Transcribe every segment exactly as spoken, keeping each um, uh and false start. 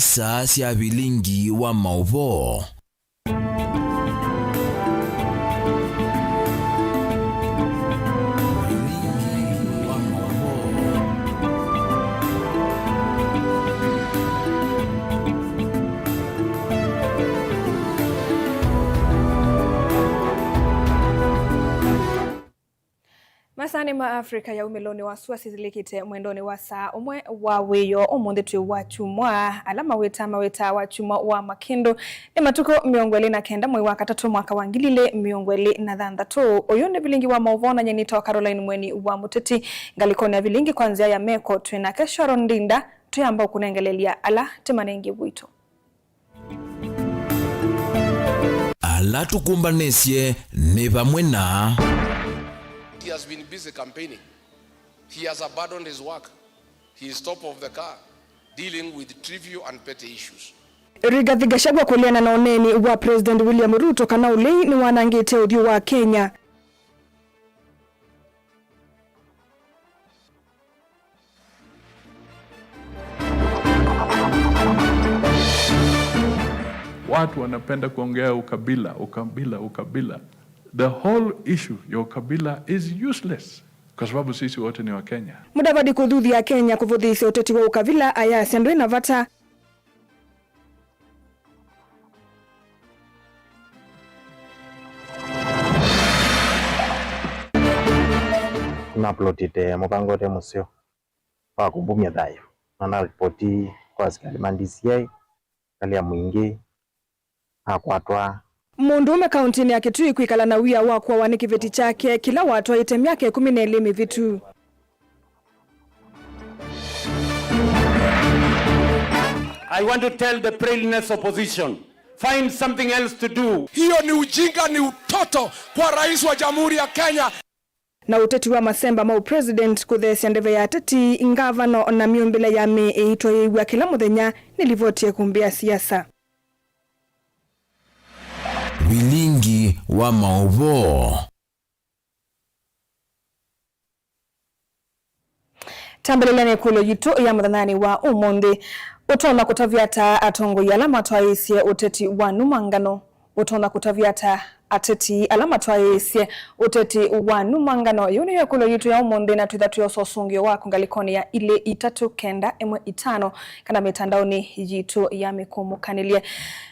Saa sya vilingi wa maũvoo. Vilingi wa maũvoo. Masaanĩ ma Africa ya umĩlonĩ wa sua silikĩte mwendonĩ wa saa ũmwe wa wĩoo. Ũmũnthĩ twĩ wa kyumwa, ala mawĩtaa mawĩtaa wa kyumwa wa makĩndũ. Nĩ matukũ mĩongo ĩlĩ na kenda mwei wa katatũ mwaka wa ngili ilĩ mĩongo ĩlĩ na thanthatũ. Ũyũ nĩ vilingi wa maũvoo na nyie nĩtawa Caroline Mweni wa Mũteti. Ngalĩkonĩ ya vilingi kwa nzĩa ya meko twĩ nake Sharon Ndinda, twĩamba ũkũnengeleelya ala tũmanengie wĩto. Ala tũkũmbanĩsye nĩ vamwe na. He has been busy campaigning. He has abandoned his work. He is top of the car, dealing with trivial and petty issues. Rigathi Gachagua kũleana na ũneeni wa President William Ruto kana ũlei nĩwanangĩte ũthyũ wa Kenya. Watu wanapenda kuongea ukabila, ukabila, ukabila. The whole issue ya ukabila is useless kwa sababu sisi wote ni Wakenya. Mudavadi kũthuthya Kenya kũvũthĩĩsya ũteti wa ũkavila ayasya ndwĩ na vata. Naplotite mũvango ũte mũseo wa kũmbumya thayũ, na naripoti kwa asikalĩ ma D C I, asikalĩ amũingĩ akwatwa. Mũndũũme kaũntĩnĩ ya Kitui kwĩkala na wia wa kũawa nĩ kĩveti kyake kĩla watwaĩte myaka ĩkũmi na ĩlĩ mĩvĩtu. I want to tell the Prailiness opposition, find something else to do. Hiyo ni ujinga, ni utoto kwa rais wa Jamhuri ya Kenya. Na ũteti wa masemba ma ũpresident kũtheesya ndeve ya ateti, ngavano na myũmbĩle ya mĩĩ ĩitwaĩĩw'a kĩla mũthenya nĩ livoti ya ĩkumbĩ ya siasa. Vilingi wa maũvoo. Tambĩlĩlya na ĩkũlyo yitũ ya mũthenyanĩ wa ũmũnthĩ. Ũtonya kũtavya ata atongoi ala matwaĩĩsye ũteti wa numa ngano? Ũtonya kũtavya ata ateti ala matwaĩĩsye ũteti wa numa ngano? Yĩu nĩyo ĩkũlyo yitũ ya ũmũnthĩ, na twĩtha twĩosa ũsũngĩo waku ngalĩkonĩ ya ilĩ itatũ kenda ĩmwe itano kana mĩtandaonĩ yitũ ya mĩkũmũkanĩlye.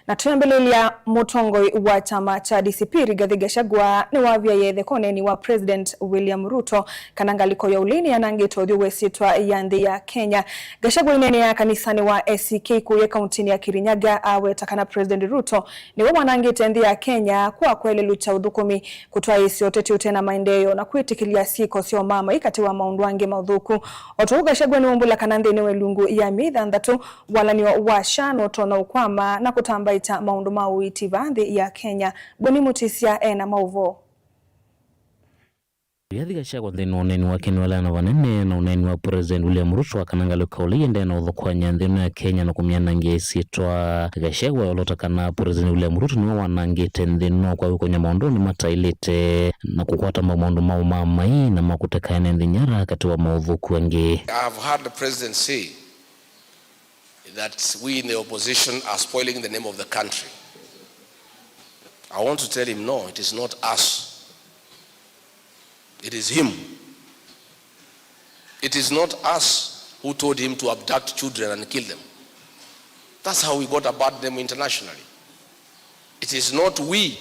Na twĩambĩlĩlya, mũtongoi wa kyama kya D C P Rigathi Gachagua nĩwavyaie ĩtheka ũneeni wa President William Ruto kana ngalĩko ya ũlei nĩyanangĩte ũthyũ wa ĩsyĩtwa ya nthĩ ya Kenya. Gachagua aineenea kanisanĩ wa A C K Kuye kaũntĩnĩ ya Kirinyaga aweta kana President Ruto nĩwe wanangĩte nthĩ ya Kenya kwa kwelelũkya ũthũkũmi, kũtwaĩĩsya ũteti ũte na maendeeo, na kwĩtĩkĩlya syĩko sya ũmaamai katĩ wa maũndũ angĩ mathũku. O ta ũu, Gachagua nĩwaumbũla kana nthĩnĩ wa ĩlungu ya myei thanthatũ, walany'o wa SHA nũtonya ũkwama na kũtambaĩkya maũndũ ma ũiiti vaa nthĩ ya Kenya. Boni Mutisya e na maũvoo. Rigathi Gachagua nthĩnĩ wa ũneeni wake nĩwaleana vanene na ũneeni wa President William Ruto wa kana ngalĩko ya ũlei ĩendee na ũthũkũany'a nthĩ ĩno ya Kenya na kũmyanangĩa ĩsyĩtwa. Gachagua eolota kana President William Ruto nĩwe wanangĩte nthĩ ĩno kwa wĩkony'a maũndũnĩ mataĩlĩte na kũkwata mbau maũndũ ma ũmaamai na ma kũteka ene nthĩ nyara katĩ wa maũthũku angĩ. I have heard the president say that we in the opposition are spoiling the name of the country. I want to tell him, no, it is not us. It is him. It is not us who told him to abduct children and kill them. That's how we got a bad name internationally. It is not we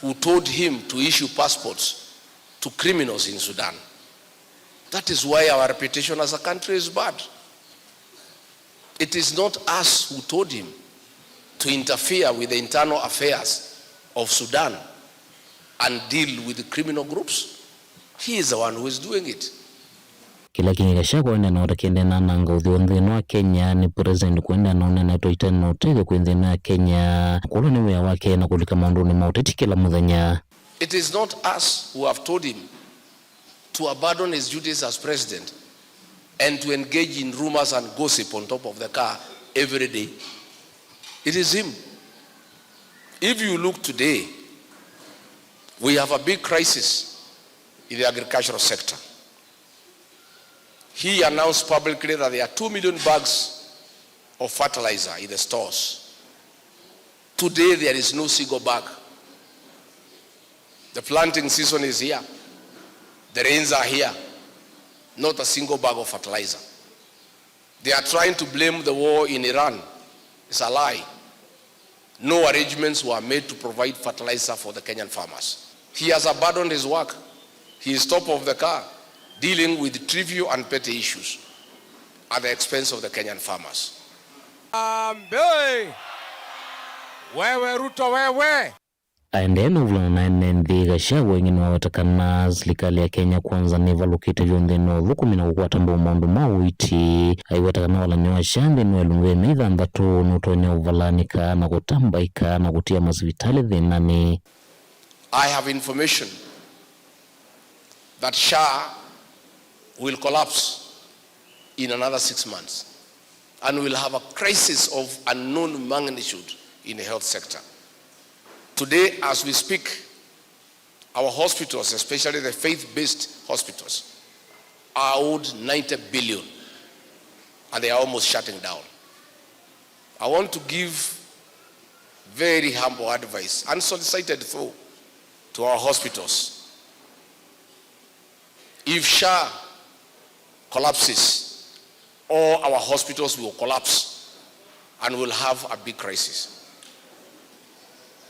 who told him to issue passports to criminals in Sudan. That is why our reputation as a country is bad. It is not us who told him to interfere with the internal affairs of Sudan and deal with the criminal groups. He is the one who is doing it. Kĩla kĩngĩ Gachagua ũendee na ũtakĩendee na ananga ũthyũ nthĩ ĩno wa Kenya nĩ President kũendea na ũneenetwa ĩte na ũtethyo kwĩ nthĩ ĩno ya Kenya. Kũla nĩ wĩa wake na kũlika maũndũnĩ ma ũteti kĩla mũthenya. It is not us who have told him to abandon his duties as president and to engage in rumors and gossip on top of the car every day. It is him. If you look today, we have a big crisis in the agricultural sector. He announced publicly that there are two million bags of fertilizer in the stores. Today there is no single bag. The planting season is here. The rains are here. Not a single bag of fertilizer. They are trying to blame the war in Iran. It's a lie. No arrangements were made to provide fertilizer for the Kenyan farmers. He has abandoned his work. He is top of the car, dealing with trivial and petty issues at the expense of the Kenyan farmers. Ambei! Wewe Ruto wewe! Aendee na ũvulana na ene nthĩ, Gachagua ĩngĩ nĩwaweta kana silikalĩ ya Kenya Kwanza nĩvalũkĩte vyũ nthĩnĩ wa ũthũkũmi na kũkwata mbau maũndũ ma ũiiti. Aiweta kana walany'o wa SHA nthĩnĩ wa ĩlungu yĩana ĩthanthatũ nũtonya ũvalanĩka na kũtambaĩka na kũtia masivitalĩ thĩnanĩ. I have information that SHA will collapse in another six months, and we'll have a crisis of unknown magnitude in the health sector. Today, as we speak, our hospitals, especially the faith-based hospitals, are owed ninety billion, and they are almost shutting down. I want to give very humble advice, unsolicited though, to our hospitals. If SHA collapses, all our hospitals will collapse and we'll have a big crisis.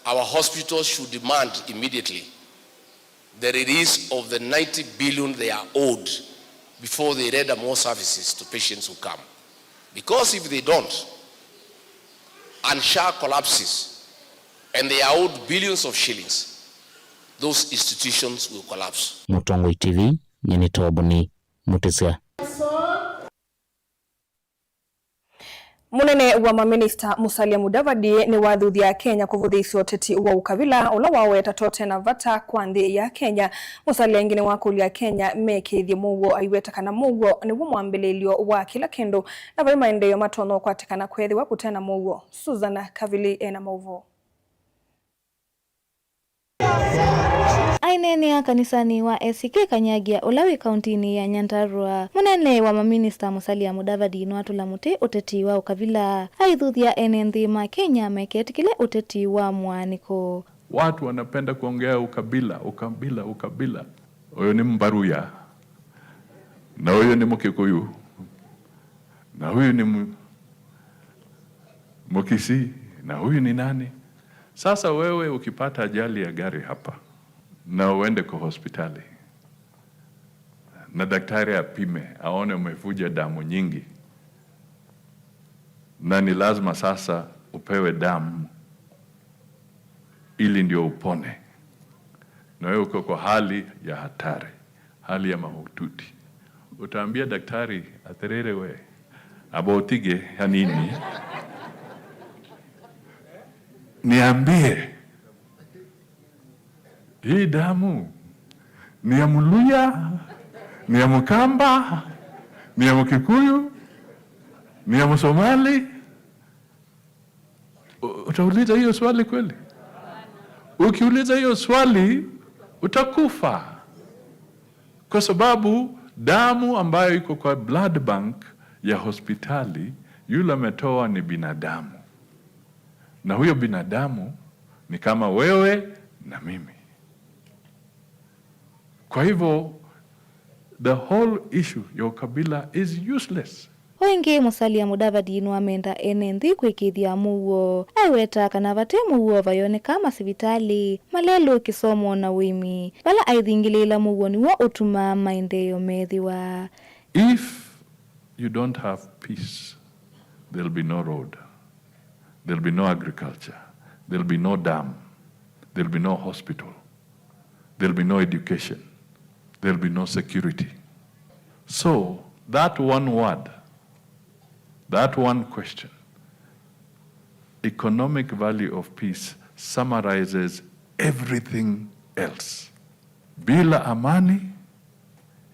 Our hospitals should demand immediately the release of the ninety billion they are owed before they render more services to patients who come. Because if they don't, and SHA collapses, and they are owed billions of shillings, those institutions will collapse. Mũtongoi T V, nyie nĩ Toboni Mũtĩsya. Mũnene wa maminista Musalia Mudavadi nĩwathuthya Akenya kũvũthĩĩsya ũteti wa ũkavila ũla waweta ta ũte na vata kwa nthĩ ya Kenya. Musalia ĩngĩ nĩwakũlya Akenya mekĩĩthye mũuo, aiweta kana mũuo nĩw'o mwambĩlĩĩlyo wa kĩla kĩndũ na vai maendeeo matonya ũkwatĩkana kwĩthĩwa kũte na mũuo. Susan Kavili ena maũvoo. Aineenea kanisanĩ wa A C K Kanyagya, ũla wĩ kauntinĩ ya Nyandarua, mũnene wa maminista Musalia Mudavadi nĩwatũla mũtĩ ũteti wa ũkavila, aithuthya ene nthĩ ma Kenya meketĩkĩle ũteti wa mũaanĩko. Watu wanapenda kuongea ukabila, ukabila, ukabila. Huyu ni Mbaruya, na huyu ni Mkikuyu, na huyu ni M-, Mkisii, na huyu ni nani? Sasa wewe ukipata ajali ya gari hapa na uende kwa hospitali na daktari apime aone umevuja damu nyingi, na ni lazima sasa upewe damu ili ndio upone, na wewe uko kwa hali ya hatari, hali ya mahututi, utaambia daktari, "Atĩrĩrĩ we, aba ũtige hanini, niambie, hii damu ni ya Mluya, ni ya Mkamba, ni ya Mkikuyu, ni ya Msomali?" U-, utauliza hiyo swali kweli? Ukiuliza hiyo swali, utakufa. Kwa sababu damu ambayo iko kwa blood bank ya hospitali, yule ametoa ni binadamu. Na huyo binadamu ni kama wewe na mimi. Kwa hivyo, the whole issue ya ukabila is useless. O ĩngĩ, Musalia Mudavadi nĩwamenda ene nthĩ kwĩkĩĩthya mũuo. Aiweta kana vate mũuo vayoneka masivitalĩ, malelũ, kĩsomo na ũĩmi, vala aithingĩlĩĩla mũuo nĩw'o ũtumaa maendeeo methĩwa. If you don't have peace, there'll be no road. There'll be no agriculture. There'll be no dam. There'll be no hospital. There'll be no education. There'll be no security. So, that one word, that one question, economic value of peace summarizes everything else. Bila amani,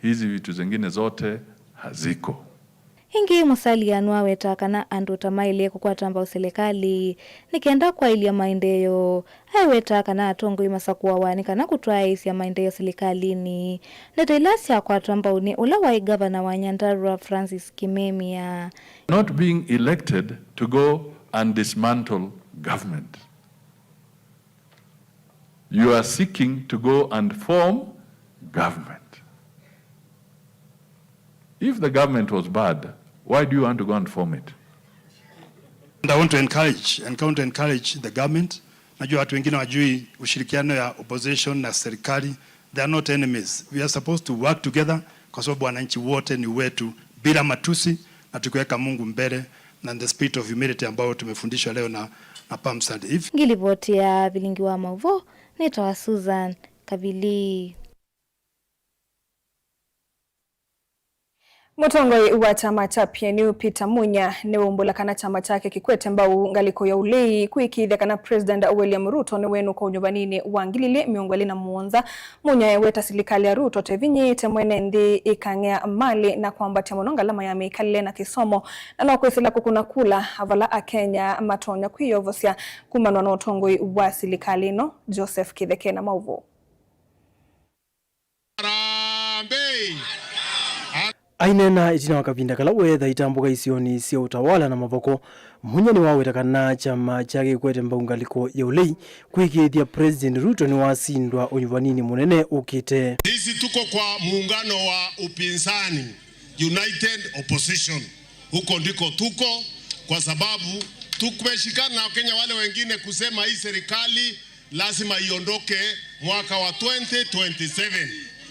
hizi vitu zingine zote haziko. Ĩngĩ, Musalia nĩwawetaa kana andũ ta maĩle kũkwata mbau silikalĩ nĩ kenda kwaĩlya maendeeo. Aiwetaa kana atongoi masakũawa nĩ kana kũtwaĩĩsya maendeeo silikalĩnĩ. Ndeto ila syakwatwa mbau nĩ ũla waĩ ngavana wa Nyandarua, Francis Kimemia. Not being elected to go and dismantle government. You are seeking to go and form government. If the government was bad, why do you want to go and form it? And I want to encourage, and I want to encourage the government. Najua watu wengine wajui ushirikiano ya opposition na serikali. They are not enemies. We are supposed to work together kwa sababu wananchi wote ni wetu, bila matusi na tukiweka Mungu mbele na the spirit of humility ambayo tumefundishwa leo na, na Palm Sunday. If Ngilivoti ya vilingi wa mauvoo, nĩtawa Susan Kavili. Mũtongoi wa kyama kya P N U, Peter Munya, nĩwaumbũla kana kyama kyake kĩkwete mbau ngalĩko ya ũlei kũĩkĩĩthya kana President William Ruto nĩwenũka ũnyuvaninĩ wa ngili ilĩ mĩongo ĩlĩ na mũonza. Munya eweta silikalĩ ya Ruto tevinyĩĩte mwene nthĩ ĩkang'ea malĩ na kwambatya mũno ngalama ya mĩkalĩle na kĩsomo, na no kwĩsĩla kũkũna kula vala Akenya matonya kwĩyovosya kumanwa na ũtongoi wa silikalĩ ĩno. Joseph Kĩtheke na mauvoo. Harambee! Aineena ĩtina wa kavinda kala weetha itambũka isionĩ sya ũtawala na mavoko, Munya nĩwaweta kana kyama kyake kĩkwete mbau ngalĩko ya ũlei kũĩkĩĩthya President Ruto nĩwasindwa ũnyuvaninĩ mũnene ũkĩte. Sisi tuko kwa muungano wa upinzani, united opposition. Huko ndiko tuko, kwa sababu tumeshikana na Wakenya wale wengine kusema hii serikali lazima iondoke mwaka wa twenty twenty-seven.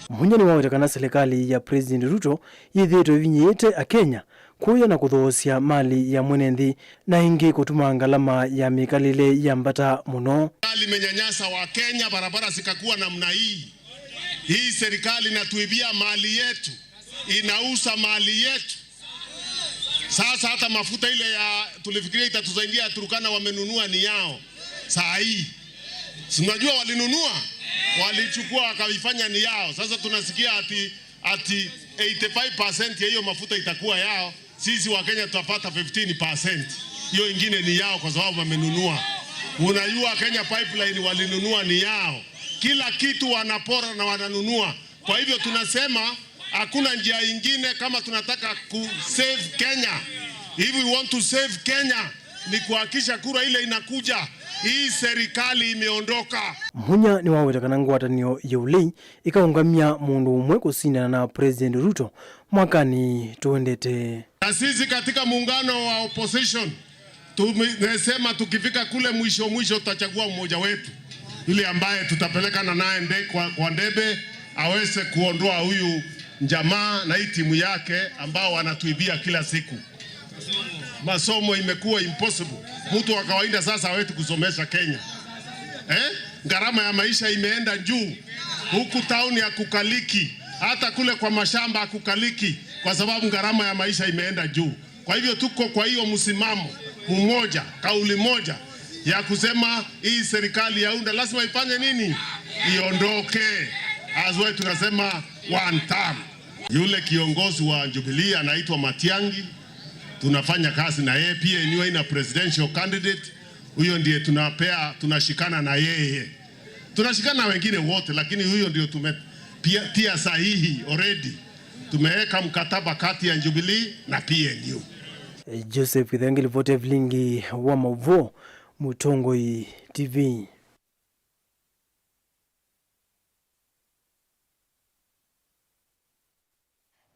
Munya nĩwaweta kana silikalĩ ya President Ruto yĩthĩĩtwe ĩvinyĩĩte Akenya, kũya na kũthoosya malĩ ya mwene nthĩ, na ĩngĩ kũtuma ngalama ya mĩkalĩle yambata mũno. Serikali imenyanyasa Wakenya, barabara zikakuwa namna hii. Hii serikali inatuibia mali yetu, inauza mali yetu. Sasa hata mafuta ile ya tulifikiria itatusaidia ya Turkana wamenunua ni yao. Saa hii. Si unajua walinunua? Walichukua wakaifanya ni yao. Sasa tunasikia ati, ati eighty-five percent ya hiyo mafuta itakuwa yao. Sisi wa Kenya tutapata fifteen percent. Hiyo ingine ni yao kwa sababu wamenunua. Unajua Kenya Pipeline walinunua ni yao. Kila kitu wanapora na wananunua. Kwa hivyo tunasema hakuna njia ingine kama tunataka ku save Kenya. If we want to save Kenya, ni kuhakikisha kura ile inakuja, hii serikali imeondoka. Munya nĩwaweta kana ngwatanĩo ya ũlei ĩkaũngamya mũndũ ũmwe kũsindana na President Ruto mwakanĩ tũendete. Na sisi katika muungano wa opposition, tumesema tukifika kule mwisho mwisho, tutachagua mmoja wetu, yule ambaye tutapelekana naye nde-, kwa, kwa ndebe, aweze kuondoa huyu jamaa na hii timu yake ambao wanatuibia kila siku. Masomo imekuwa impossible. Mtu wa kawaida sasa hawezi kusomesha Kenya. Eh? Gharama ya maisha imeenda juu. Huku town hakukaliki. Hata kule kwa mashamba hakukaliki kwa sababu gharama ya maisha imeenda juu. Kwa hivyo tuko kwa hiyo msimamo mmoja, kauli moja ya kusema hii serikali ya UDA lazima ifanye nini? Iondoke. That's why tunasema one term. Yule kiongozi wa Jubilee anaitwa Matiang'i, tunafanya kazi na yeye. P N U haina presidential candidate, huyo ndiye tunapea, tunashikana na yeye. Tunashikana na wengine wote, lakini huyo ndio tumetia sahihi already. Tumeweka mkataba kati ya Jubilee na P N U. Joseph Kĩtheke, ngilivoti ya vilingi wa mauvoo, Mũtongoi T V.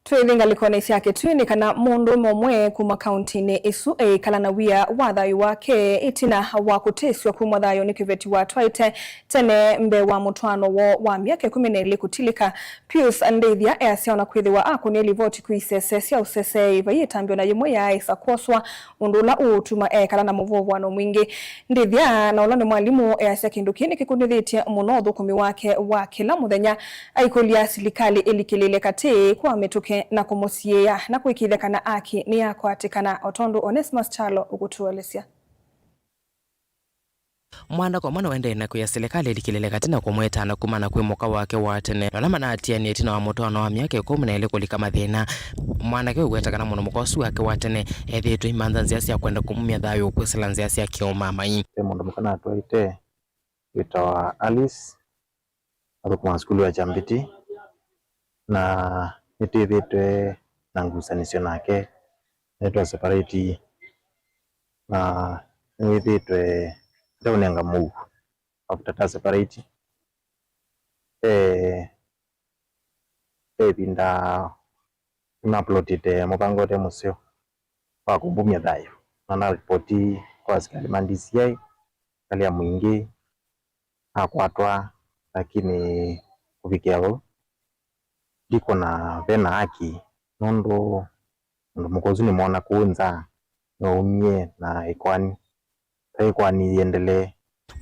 Twĩthi ngalĩkonĩ sya Kitui nĩ kana mũndũũme ũmwe kuma kauntinĩ ĩsu eĩkala na wia wa thayũ wake ĩtina wa kũtĩsw'a kumw'a thayũ nĩ kĩveti watwaĩte tene mbee wa mũtwaano woo wa myaka ĩkũmi na ĩlĩ kũtilĩka. Pius Ndĩthya easya ona kwĩthĩwa akũnie livoti kwĩ isese sya ũseseei, vai ĩtambya ona yĩmwe yaaĩsa kwoswa, ũndũ ũla ũũtuma ekala na mũvũvũano mwingĩ. Ndĩthya, na ũla nĩ mwalimũ, easya kĩndũ kĩĩ nĩkĩkunĩthĩtye mũno ũthũkũmi wake wa kĩla mũthenya. Aikũlya silikalĩ ĩlikĩlĩĩle katĩ kwa mĩtũkĩ na kũmũsiĩĩa na kũĩkĩĩthya kana aki nĩyakwatĩkana, o tondũ Onesmus Kyalo ũkũtũelesya. Mwandako ũmwe nĩwaendee na kwĩa silikalĩ ĩlikĩlĩle katĩ na kũmwĩtana kumana kwĩ mũka wake wa tene, na ala manatianie ĩtina wa mũtwaano wa myaka ĩkũmi na ĩlĩ kũlika mathĩna. Mwanake ũiweta kana mũndũ mũka ũsu wake wa tene ethĩĩtwe aimantha nzĩa sya kwenda kũmumya thayũ kwĩsĩla nzĩa sya kĩũmamai. Ve mũndũ mũka natwaĩte wĩtawa Alice, athũkũmaa sukulu ya Kyambĩti, na nĩtwĩthĩĩtwe na ngusanĩsyo nake, nĩtwa separate, na nĩwĩthĩĩtwe ateũnenga mũuo after ta separate. Ve, ve ĩvinda nĩmaplotĩte mũvango ũte mũseo wa kũmbumya thayũ, na naripoti kwa asikalĩ ma D C I, asikalĩ ya mũingĩ, akwatwa, lakini kũvikĩa vau ndikwona ve na haki, nũndũ mũndũ mũka ũsu nĩmwona kũu nza nĩwaumie na ĩkoani, ta ĩkoani yĩendelee.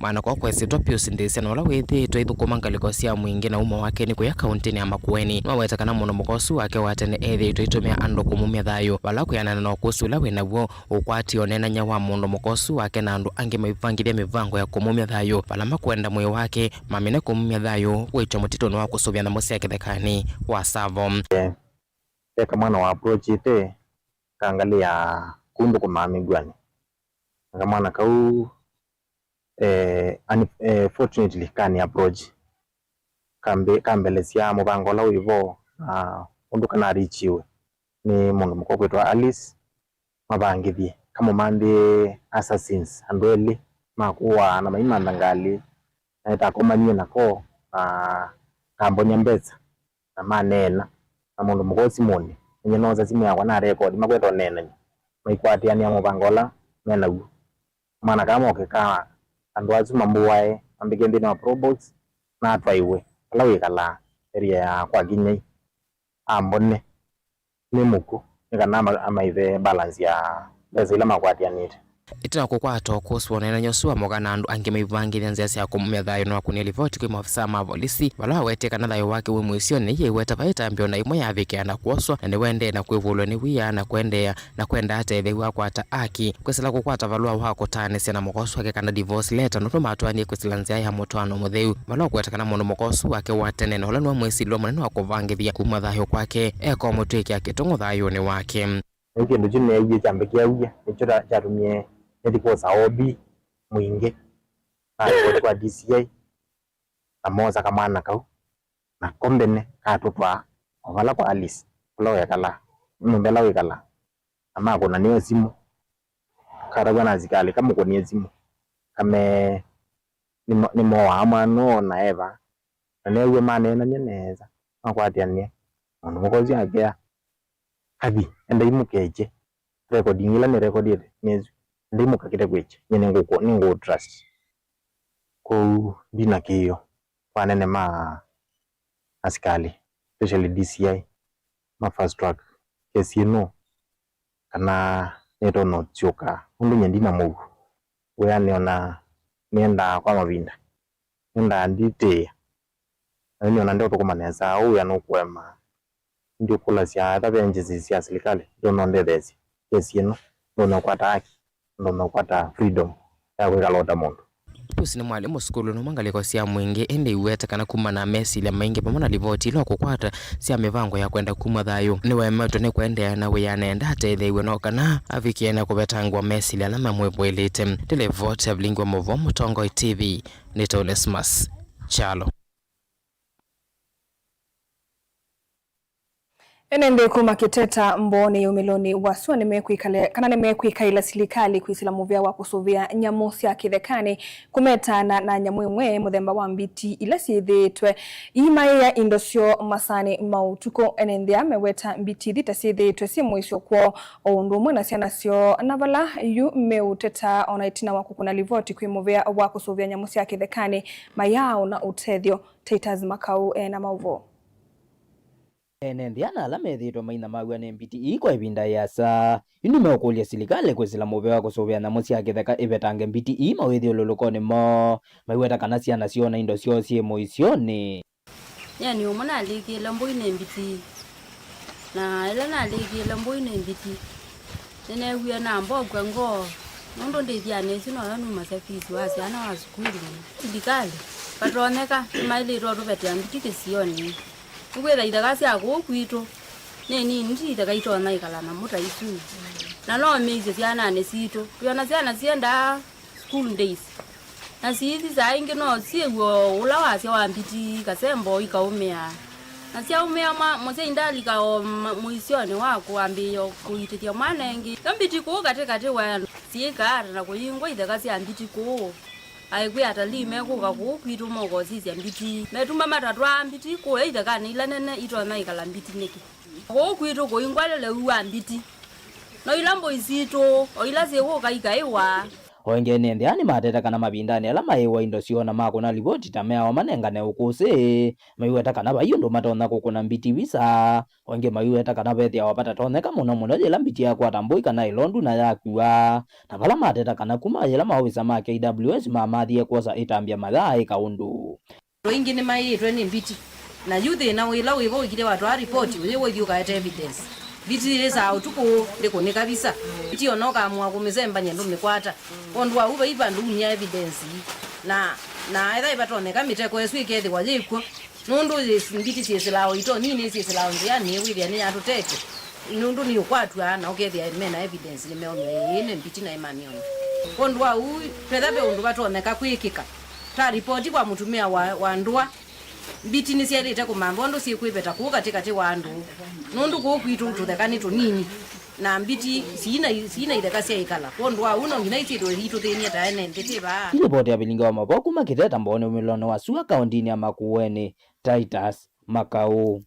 Mwanake ũkwesĩtwa Pius Ndĩsya, na ũla wĩthĩĩtwe aithũkũma ngalĩko sya mũingĩ na umo wake nĩ kũya kaũntĩnĩ ya Makueni, nĩwaweta kana mũndũ mũka ũsu wake wa tene ethĩĩtwe aitũmĩa andũ kũmumya thayũ, vala kwĩanana na ũkũsĩ ũla wĩ naw'o, ũkwati ũneenany'a wa mũndũ mũka ũsu wake na andũ angĩ maivangĩthya mĩvango ya kũmumya thayũ, vala makwenda mwĩĩ wake mamine kũmumya thayũ wĩtw'e mũtitũnĩ wa kũsũvĩa nyamũ sya kĩthekanĩ wa Tsavo. Ve kamwana wa approachĩte kangalĩ ya kũu ndũkũmaa mĩw'anĩ, na kamwana kau eh, and, eh, fortunately kani approach kambe-, kambelesya mũvango ũla wĩ vo, na ũndũ kanarichiwe nĩ mũndũ mũka ũkwĩtwa Alice, mavangĩthye kamũmanthĩe assassins, andũ elĩ ma kũaa na maimantha ngalĩ, na nĩtakomanie nako na kambonya mbesa, na maneena na mũndũ mũka ũsu simũnĩ. Nĩnoosa simũ yakwa na rekondi makweta ũneenany'a, maikwatĩanĩa mũvango ũla me naw'o. Kamwana kaa moke ka andũ asu mambũae, mambĩkĩe nthĩnĩ wa probox, na atwaiwe vala wĩkalaa area ya kwa Kinyai, ambone nĩ mũkw'ũ, nĩ kana ama-, amaive balance ya mbesa ila makwatĩanĩte. Ĩtina wa kũkwata ũkũsĩ wa ũneenany'a ũsu wa mũka na andũ angĩ maivangĩthya nzĩa sya kũmumya thayũ, nĩwakunie livoti kwĩ maofisa ma volisi, vala wawetie kana thayũ wake wĩ mũisyonĩ, yĩweta vai ĩtambya o na ĩmwe yavikĩa na kwoswa, na nĩwaendee na kwĩvũlw'a nĩ wia na kũendeea na kwenda atetheew'a akwata aki, kwĩsĩla kũkwata valũa wa kũtaanĩsya na mũka ũsu wake kana divorce letter, nũndũ matwaanie kwĩsĩla nzĩa ya mũtwaano mũtheu, vala ũkũweta kana mũndũ mũka ũsu wake wa tene na ũla nĩwe mwĩsilwa mũnene wa kũvangĩthya kuma thayũ kwake, eka ũmũtw'ĩkĩa kĩtũng'ũ thayũnĩ wake. Nĩ kĩndũ kyu neewie kyambĩkĩaw'a, nĩkyo kya-, kyatumie nĩthi kwosa O B mũingĩ, na ripoti kwa D C I, na moosa kamwana kau, na ko mbene katũtwaa o vala kwa Alice, kũla wekalaa, nyũmba ĩla wĩkalaa, na makũnanĩe simũ. Katavw'a na asikalĩ kamũkũnie simũ, kamee nĩmo-, nĩmooaa mwana ũũ na eva, na neew'a maneenany'a nesa, makwatĩanĩa. Mũndũ mũka ũsu akea, "Kathi, endai mũkekye. Rekondi ĩla nĩrekodĩte nĩ ĩsu. Endai mũkakĩte kwĩkya. Nyie nĩngũkũ-, nĩngũũtrust." Kwoou ndina kĩĩo kwa anene ma asikalĩ, especially D C I, ma fast track kesi ĩno, kana nĩtonya ũsyũka, nũndũ nyie ndina mũuo wĩanĩ, ona nĩendaa kwa mavinda, nĩendaa nditĩĩa, na nĩona ndeũthũkũma nesa, ũu wĩa nũkũema. Ndiũkũlasya ethĩwa ve agencies sya silikalĩ ndonya ũndetheesya kesi ĩno, ndonya ũkwata haki, ndonya ũkwata freedom ya kwĩkala o ta mũndũ. Pius nĩ mwalimũ sukulunĩ ũmwe ngalĩko sya Mwingĩ, ĩndĩ aiweta kana kumana na mesilya maingĩ vamwe na livoti ila ũkũkwata sya mĩvango ya kwenda kumya thayũ, nĩwemetwe nĩ kũendeea na wĩa na enda atetheew'e no kana avikĩe na kũvetangwa mesilya ala mamwĩvũĩlĩte. Nĩ livoti ya Vilingi wa Mũvoo, Mũtongoi T V, nĩ ta Onesmus Kyalo. Ene nthĩ kuma Kĩteta Mbooni ya umĩlonĩ wa sua nĩmekwĩkale-, kana nĩmekwĩkaĩla silikalĩ kwĩsĩla mũvea wa kũsũvĩa nyamũ sya kĩthekanĩ, kũmetana na nyamũ ĩmwe mũthemba wa mbiti ila syĩthĩĩtwe iimaĩa indo syoo masaanĩ ma ũtukũ. Ene nthĩ aa meweta mbiti ithi ta syĩthĩĩtwe syĩ mũisyo kwoo, o ũndũ ũmwe na syana syoo, na vala yu meũteta o na ĩtina wa kũkũna livoti kwĩ mũvea wa kũsũvĩa nyamũ sya kĩthekanĩ, mayaaũna ũtethyo. Titus Makau e na maũvoo. Ene nthĩ ana ala methĩĩtwe mainamaw'a nĩ mbiti ii kwa ĩvinda ĩasa, yu nĩmeũkũlya silikalĩ kwĩsĩla mũvea wa kũsũvĩa nyamũ sya kĩtheka ĩvetange mbiti ii mawĩthyũlũlũkonĩ moo, maiweta kana syana syoo na indo syoo syĩ mũisyonĩ. Nyie nĩ ũmwe nalĩkĩĩle mbũi nĩ mbiti, na ĩla nalĩkĩĩle mbũi nĩ mbiti, nĩneewie nambokw'a ngoo, Nũndũ ndĩthyanĩ ĩsu noyo numasya fees wa syana wa sukulu. Silikalĩ vatonyeka nĩmaĩlĩtwe ũtũvetea mbiti kĩsionĩ. Nĩkwĩtha ithaka sya kũu kwitũ nĩ nini, ti ithaka itonya ĩkala namo ta isu. Na no mĩisyo syananĩ sitũ. Twĩona syana siendaa school days. Na siithi saa ingĩ no syĩw'e o ũla wasya wa mbiti kasembo ikaũmĩa. Na syaũmĩa mwa-, mũsyai ndalika o ma-, mũisyonĩ wa kũambĩĩa kũitĩthya mwana ĩngĩ. Yo mbiti kũu katĩ katĩ wa andũ syĩkaa ata na kũyingwa ithaka sya mbiti kũu. Aĩkwĩa atalii mekũka kũu kwitũ mokosisya mbiti. Metuma matatwaa mbiti kũya ithakanĩ ila nene itonya ĩkala mbiti nĩkĩ? Kũu kwitũ kũingwa leleu wa mbiti. No ila mbũi sitũ, o ila syĩkũka ikaĩwa. O ĩngĩ ene nthĩ aa nĩmateta kana mavindanĩ ala maĩĩwa indo syoo na makũna livoti ta meawa manengane ũkũsĩ, maiweta kana vai ũndũ matonya kũkũna mbiti visa. O ĩngĩ maiweta kana vethĩawa vatatonyeka mũno mũno yĩla mbiti yakwata mbũi kana ĩlondu na yakua. Na vala mateta kana kuma yĩla maovisa ma K W S mamathie kwosa ĩtambya mayaaĩka ũndũ. Andũ aingĩ nĩmaĩĩtwe nĩ mbiti, na yu thĩna wĩ ĩla wĩvo wĩkĩte watwaa ripoti, ũyĩw'a ũithi ũkaete evidence. Mbiti yĩsaa ũtukũ ndĩkũnĩka visa. Mbiti ona ũkaamua kũmĩsembany'a ndũmĩkwata. Kwondũ wa ũu vai vandũ umya evidence. Na, na etha ĩvatonyeka mĩteko ĩsu ĩkethĩwa yĩ kw'o. Nũndũ yĩ-, mbiti syĩsĩlaa o itonyi, nĩ syĩsĩlaa o nzĩanĩ, wĩthĩa nĩyatũtete. Nũndũ nĩũkwatw'a na ũkethĩa mena evidence nĩmeonw'a ĩĩ nĩ mbiti na ĩmamĩonw'a. Kwondũ wa ũu, twetha ve ũndũ vatonyeka kwĩkĩka, ta ripoti kwa mũtumĩa wa, wa ndũa, mbiti nĩsyaĩlĩte kũmantha ũndũ syĩkwĩveta kũu katĩ katĩ wa andũ, nũndũ kũu kwitũ tũtheka nĩ tũnini, na mbiti siina, siina itheka sya ĩkala. Kwondũ wa ũu, no nginya isyĩtwe iitũthĩny'e ta ene nthĩ tĩ vaa. Nĩ livoti ya vilingi wa mavoo kuma Kĩtheta Mbooni umĩlonĩ wa sua kaũntĩnĩ ya Makueni, Titus Makau.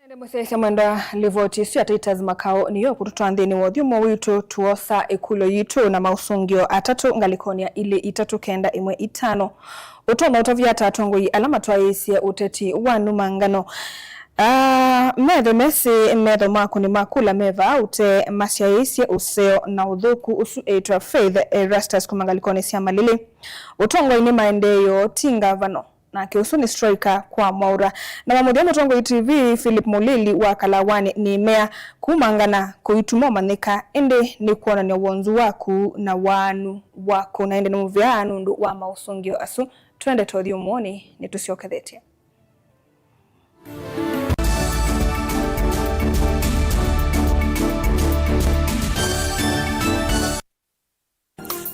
Nende mũsyaĩĩsya mwendwa, livoti ĩsu ya Titus Makau nĩyo kũtũtwaa nthĩnĩ wa ũthyũmũo witũ, tuosa ĩkũlyo yitũ na maũsũngĩo atatũ ngalĩkonĩ ya ilĩ itatũ kenda ĩmwe itano. Ũtonya ũtavya ata atongoi ala matwaĩĩsye ũteti wa numangano? Ah, metho mesĩ, metho maku nĩ makũla me vaa ũte masyaĩĩsye ũseo na ũthũku ũsu. Ĩtwa Faith Erastus kuma ngalĩkonĩ sya Malili. Ũtongoinĩ maendeeo ti ngavano. Nake ũsu nĩ striker kwa Mwaura. Na wa mũthya, mũtongoi T V, Philip Mũlili wa Kalawanĩ nĩmea, kumangana kũituma ũmanyĩka, ĩndĩ nĩ kwonany'a wonzu waku na waanu waku. Na ĩndĩ nĩ mũvea nũndũ wa maũsũngĩo asu. Twende tũthi ũmũnĩ, nĩtũsyokethetye.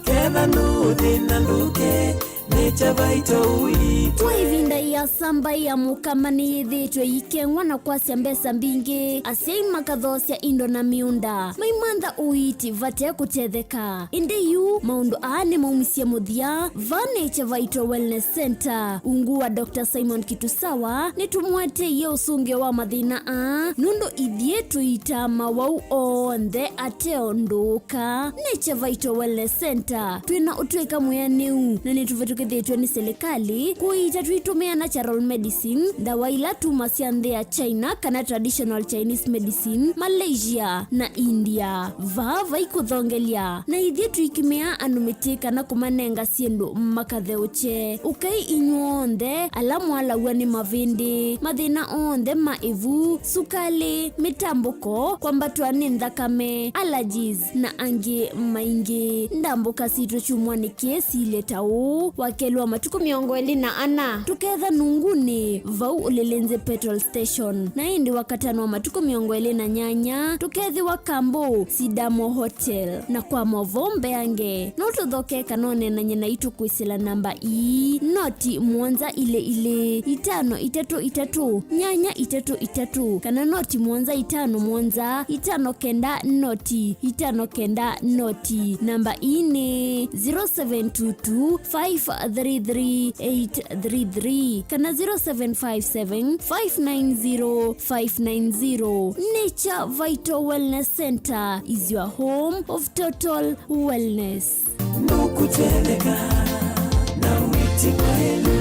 Ketha nũthĩna ndũke, nĩ Kyavaito ũitwe. Kwa ĩvinda ĩasa, mbaĩ ya Mũkamba nĩyĩthĩĩtwe ĩikeng'wa na kwasya mbesa mbingĩ, asyai makathoosya indo na mĩũnda, maimantha ũiiti vate kũtetheka. Ĩndĩ yu maũndũ aa nĩmaumisye mũthya vaa nĩ Kyavaito Wellness Center, ungu wa Doctor Simon Kitusawa. Nĩtũmũeteie ũsũngĩo wa mathĩna aa, nũndũ ithyĩ tũiitaa mawau onthe ate ũndũ ũka. Nature Vital Wellness Center, twĩ na ũtw'ĩka mwĩanĩu na nĩtũvĩtũkĩthĩtw'e nĩ silikalĩ kũiita tũitũmĩa natural medicine, ndawa ila tumasya nthĩ ya China kana traditional Chinese medicine, Malaysia na India. Vaa vai kũthongelya, na ithyĩ tũikĩmĩaa andũ mĩtĩ kana kũmanenga syĩndũ makatheũkye. Ũkai inyw'onthe ala mwalaw'a nĩ mavĩndĩ, mathĩna onthe ma ĩvu, sukalĩ, mĩtambũko, kwambatwa nĩ nthakame, allergies, na angĩ maingĩ. Ndambũka sitũ kyumwanĩ kĩĩ silye ta ũũ: Wakelĩ wa matukũ mĩongo ĩlĩ na ana, tũketha Nungunĩ, vau Ulilinzi Petrol Station, na ĩndĩ Wakatano wa matukũ mĩongo ĩlĩ na nyanya, tũkethĩwa Kambo Sidamo Hotel. Na kwa maũvoo mbeange, no tũthoke kana ũneenany'e naitũ kwĩsĩla namba ii, noti mũonza ilĩ ilĩ, itano itatũ itatũ, nyanya itatũ itatũ, kana noti mũonza itano mũonza, itano kenda noti, itano kenda noti. Namba ii nĩ zero seven two two, five three three, eight three three kana zero seven five seven, five nine zero, five nine zero. Nature Vital Wellness Center is your home of total wellness. Nũkũtetheka na wĩti mwaĩlu.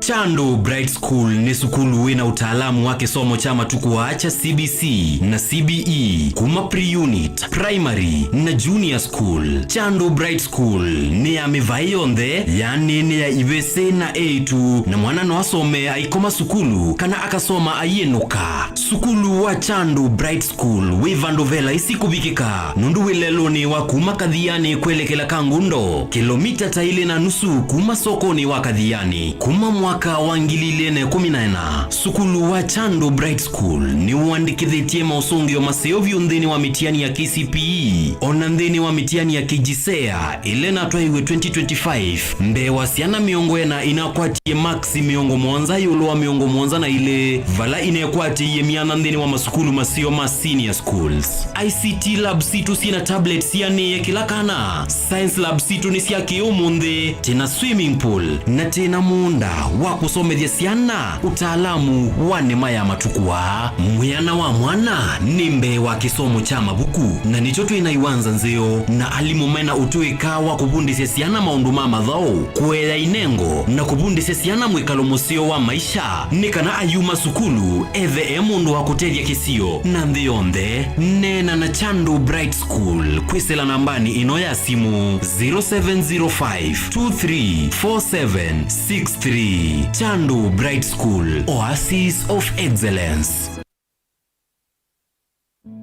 Chandu Bright School nĩ sukulu wĩ na ũtaalamu wa kĩsomo kya matukũ aa kya C B C na C B E kuma pre-unit, primary, na junior school. Chandu Bright School nĩ ya mĩvaĩ yonthe, yaani nĩ ya ivĩsĩ na eĩtu, na mwana no asome aikoma sukulu kana akasoma aiĩnũka. Sukulu wa Chandu Bright School wĩ vandũ ve laisi kũvikĩka, nũndũ wĩ lelũnĩ wa kuma Kathiani kwelekela Kangundo, kĩlomita ta ilĩ na nusu kuma sokonĩ wa Kathiani. Kuma mwaka wa ngili ilĩ na ĩkũmi na ĩna, sukulu wa Chandu Bright School nĩũandĩkĩthĩtye maũsũngĩo maseo vyũ nthĩnĩ wa mĩtiani ya K C P E, o na nthĩnĩ wa mĩtiani ya KJSEA ĩla ĩnatwaiwe twenty twenty-five, mbee wa syana mĩongo ĩna inakwatie maksi mĩongo mũonza ĩũlũ wa mĩongo mũonza na ilĩ, vala inekwatĩie myanya nthĩnĩ wa masukulu maseo ma senior schools. I C T lab sitũ syĩ na tablets sianĩĩe kĩla kana. Science lab sitũ nĩ sya kĩ-ũmũnthĩ, twĩ na swimming pool, na twĩ na mũũnda wa kũsomethya syana ũtaalamu wa nĩma ya matukũ aa. Mwĩana wa mwana nĩ mbee wa kĩsomo kya mavuku, na nĩkyo twĩ na iwanza nzeo na alimũ me na ũtũĩka wa kũvundĩsya syana maũndũ ma mathaũ, kũea inengo, na kũvundĩsya syana mwĩkalo mũseo wa maisha, nĩ kana ayuma sukulu ethe e mũndũ wa kũtethya kĩsio na nthĩ yonthe. Neena na Chandu Bright School kwĩsĩla nambanĩ ĩno ya simũ, zero seven zero five two three four seven six three. Chandu Bright School, Oasis of Excellence.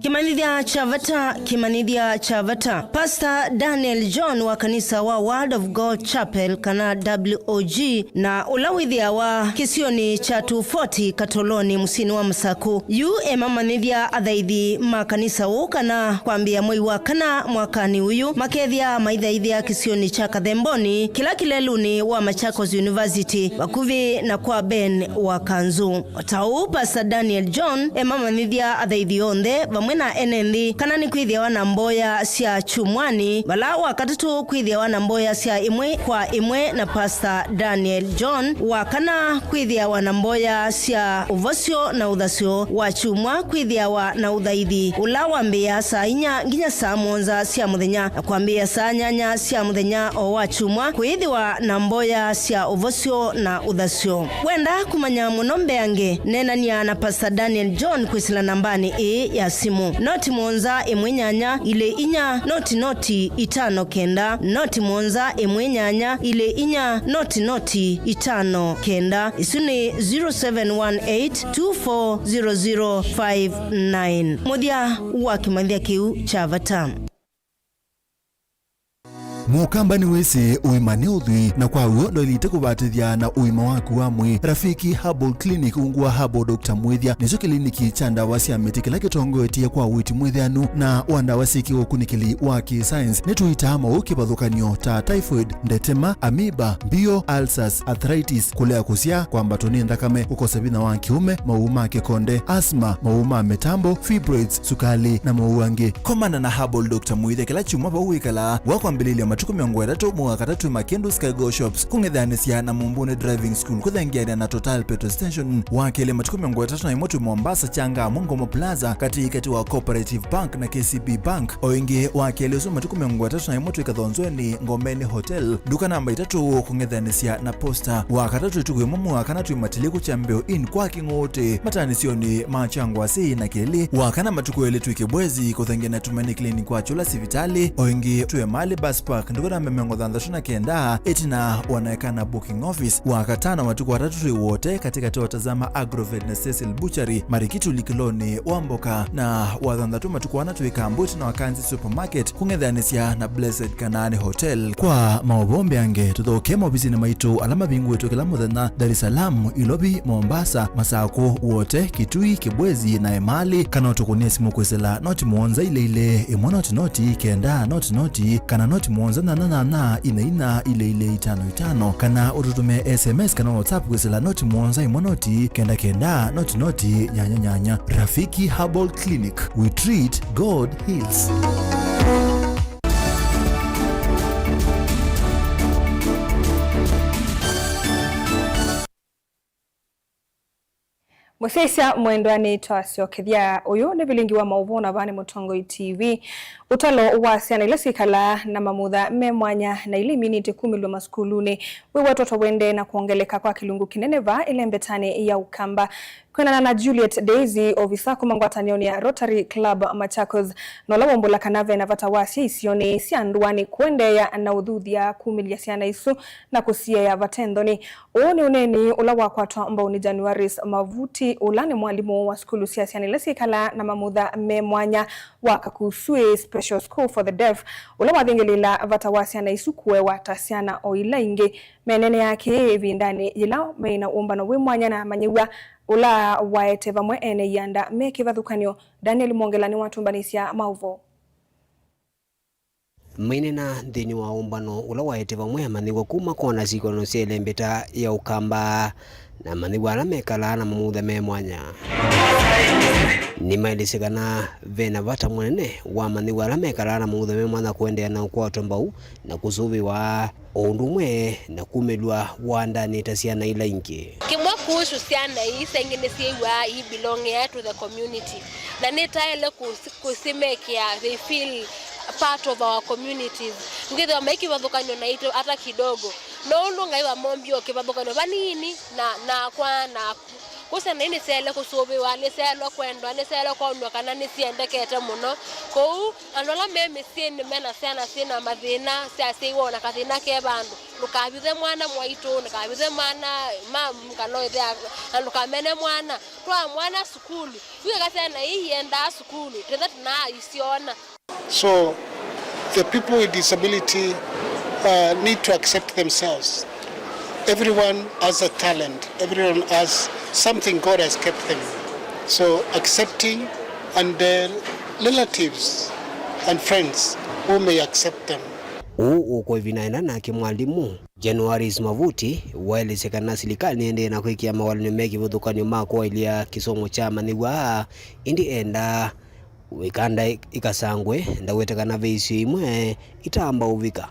Kĩmanyĩthya kya vata, kĩmanyĩthya kya vata. Pastor Daniel John wa kanisa wa Word of God Chapel, kana W O G, na ũla wĩthĩawa kĩsionĩ kya two forty Katolonĩ mũsyĩnĩ wa Masakũ, yu emamanyĩthya athaithi ma kanisa ũũ kana kwambĩĩa mwei wa kana mwakanĩ ũyũ makethĩa maithaithĩa kĩsionĩ kya Kathemboni, kĩla kĩ lelũnĩ wa Machakos University, vakuvĩ na kwa Ben wa Kanzũ. O ta ũu, Pastor Daniel John emamanyĩthya athaithi onthe vamwe na ene nthĩ kana nĩkwĩthĩawa na mboya sya kyumwanĩ, vala wa katatũ kwĩthĩawa na mboya sya ĩmwe kwa ĩmwe na Pastor Daniel John, wa kana kwĩthĩawa na mboya sya ũvosyo na ũthasyo, wa kyumwa kwĩthĩawa na ũthaithi ũla wambĩĩa saa inya nginya saa mũonza sya mũthenya, na kwambĩĩa saa nyanya sya mũthenya o wa kyumwa kwĩthĩwa na mboya sya ũvosyo na ũthasyo. Wenda kũmanya mũno mbeange, neenany'a na Pastor Daniel John kwĩsĩla nambanĩ ĩĩ ya simũ, noti mũonza ĩmwe nyanya ilĩ inya noti noti itano kenda, noti mũonza ĩmwe nyanya ilĩ inya noti noti itano kenda. Isu nĩ zero seven one eight two four zero zero five nine. Mũthya wa kĩmanyĩthya kĩu kya vata. Mũkamba nĩwĩsĩ ũima nĩ ũthwii, na kwa w'o ndwaĩlĩte kũvatĩthya na ũima waku wa mwĩĩ. Rafiki Herbal Clinic, ungu wa Herbal Doctor Mwĩthya, nĩkyo kĩliniki kya ndawa sya mĩtĩ kĩla kĩtongoetye kwa ũiiti mwĩthĩanu na wa ndawa syĩ kĩũkunĩkĩli wa kĩ-science. Nĩtũitaa maũũ kĩvathũkany'o ta typhoid, ndetema, amoeba, mbio, ulcers, arthritis, kũlea kũsyaa, kwambatwa nĩ nthakame, kũkosa vinya wa kĩũme, maũũ ma kĩkonde, asthma, maũũ ma mĩtambo, fibroids, sukalĩ, na maũũ angĩ. Komana na Herbal Doctor Mwĩthya kĩla kyumwa vau wĩkalaa, wa kwambĩlĩlya matukũ mĩongo ĩtatũ mwei wa katatũ Makindu Skygo Shops, kũng'ethanĩsya na Mumbuni Driving School, kũthengeanĩa na Total Petrol Station. Wa kelĩ matukũ mĩongo ĩtatũ na ĩmwe twĩ Mombasa, Changamwe, Ngomo Plaza, katĩ katĩ wa Cooperative Bank na K C B Bank. O ĩngĩ, wa kelĩ ũsu matukũ mĩongo ĩtatũ na ĩmwe twĩ Kathonzweni, Ngomeni Hotel, nduka namba itatũ, kũng'ethanĩsya na Posta. Wa katatũ ĩtukũ ĩmwe mwei wa kana twĩ Matiliku Kyambĩo Inn kwa Kĩng'ũũtĩ, mataanĩsyonĩ ma Kyangwasĩ na Kĩlĩ. Wa kana matukũ elĩ twĩ Kĩbwezi, kũthengeanĩa na Tumaini Clinic kwa Kyũla sivitalĩ. O ĩngĩ, twĩ Emali Bus Park, nduka namba mĩongo thanthatũ na kenda, ĩtina wa Naekana Booking Office. Wa katano matukũ atatũ twĩ Wote, katĩ katĩ wa Tazama Agrovet na Cecil Butchery, Marikituli kĩlonĩ wa mboka. Na wa thanthatũ matukũ ana twĩ Kambuti na Wakanzi Supermarket, kũng'ethanĩsya na Blessed Kanaani Hotel. Kwa maũvoo mbeange, tũthoke maovisinĩ maitũ ala mavingũĩtwe kĩla mũthenya, Dar es Salaam, Ilovi, Mombasa, Masakũ, Wote, Kitui, Kibwezi, na Emali, kana ũtũkũnĩe simũ kwĩsĩla noti mũonza ilĩ ilĩ, ĩmwe noti noti, kenda noti noti, kana noti mũonza nyanya nyanya, inya inya, ilĩ ilĩ, itano itano, kana ũtũtũme S M S kana WhatsApp kwĩsĩla noti mũonza ĩmwe noti, kenda kenda, noti noti, nyanya nyanya. Rafiki Herbal Clinic, we treat, God heals. Mũsyaĩĩsya mwendwa, nĩtwasyokethya. Ũyũ nĩ vilingi wa maũvoo na vaa nĩ Mũtongoi T V. Ũtalo wa syana ila syĩkalaa na mamutha me mwanya na ila iminĩte kumĩlw'a masukulunĩ wĩwetwa ta ũendee na kwongeleka kwa kĩlungu kĩnene vaa ĩlembetanĩ ya Ũkamba. Kwĩanana na Juliet Daisy, ovisa kuma ngwatanĩonĩ ya Rotary Club Machakos, na ũla waumbũla kana ve na vata wa asyai isionĩ sya ndũanĩ kũendeea na ũthuthya kumĩlya syana isu na kũsiea vate nthoni. Ũũ nĩ ũneeni ũla wakwatwa mbau nĩ Januaris Mavuti, ũla nĩ mwalimũ wa sukulu sya syana ila syĩkalaa na mamutha me mwanya wa Kakusui Special School for the Deaf, ũla wathingĩlĩĩla vata wa syana isu kũewa ta syana o ila ingĩ. Meneenea kĩĩ ĩvindanĩ yĩla meĩ na ũmbano wĩ mwanya na amanyĩw'a ũla waete vamwe ene ianda me kĩvathũkany'o. Daniel Mwongela nĩwatũmbanĩsya maũvoo. Maineena nthĩnĩ wa ũmbano ũla waete vamwe amanyĩw'a kuma kona sikũlũnĩ sya ĩlembeta ya Ũkamba na amanyĩw'a ala mekalaa na mamutha me mwanya. Nĩmaelesye kana ve na vata mũnene wa amanyĩw'a ala mekalaa na mamutha me mwanya kũendeea na ũkwatwa mbau na kũsũvĩwa, o ũndũ ũmwe na kumĩlw'a wandanĩ ta syana ila ingĩ. Kĩmwe kuhusu syana ii, saa ingĩ nĩsyĩw'aa i belong to the community, na nĩtaĩle kũsi- kũsimekĩa they feel part of our communities. Ngĩthĩwa mai kĩvathũkany'o naitũ ata kidogo, no ũndũ Ngai wamombie o kĩvathũkany'o vanini na nakwa naku. Kwoou syana ii nĩsyaĩle kũsũvĩwa, nĩsyaĩle kwendwa, nĩsyaĩle kwonw'a kana nĩsiendekete mũno. Kwoou andũ ala me mĩsyĩnĩ mena syana syĩna mathĩna, syasyaiwa o na kathĩna ke vandũ, ndũkavithe mwana mwaitũ, ndũkavithe mwana mamu kana ĩthe, na ndũkamene mwana. Twaa mwana sukulu. Yu eka syana ii iendaa sukulu, twĩthe tũnaa isyona. So the people with disability uh, need to accept themselves. Everyone has a talent. Everyone has something God has kept them. So accepting and their relatives and friends who may accept them. Ũũ ũkwa ĩvinda ĩna nake mwalimũ Januaris Mavuti waelesye kana silikalĩ nĩendee na kwĩkĩa mawalany'o me kĩvathũkany'o ma kũaĩlya kĩsomo kya amanyĩw'a aa, ĩndĩ endaa ĩkanda ĩkasangwe, ndaweta kana ve isio imwe itamba ũvika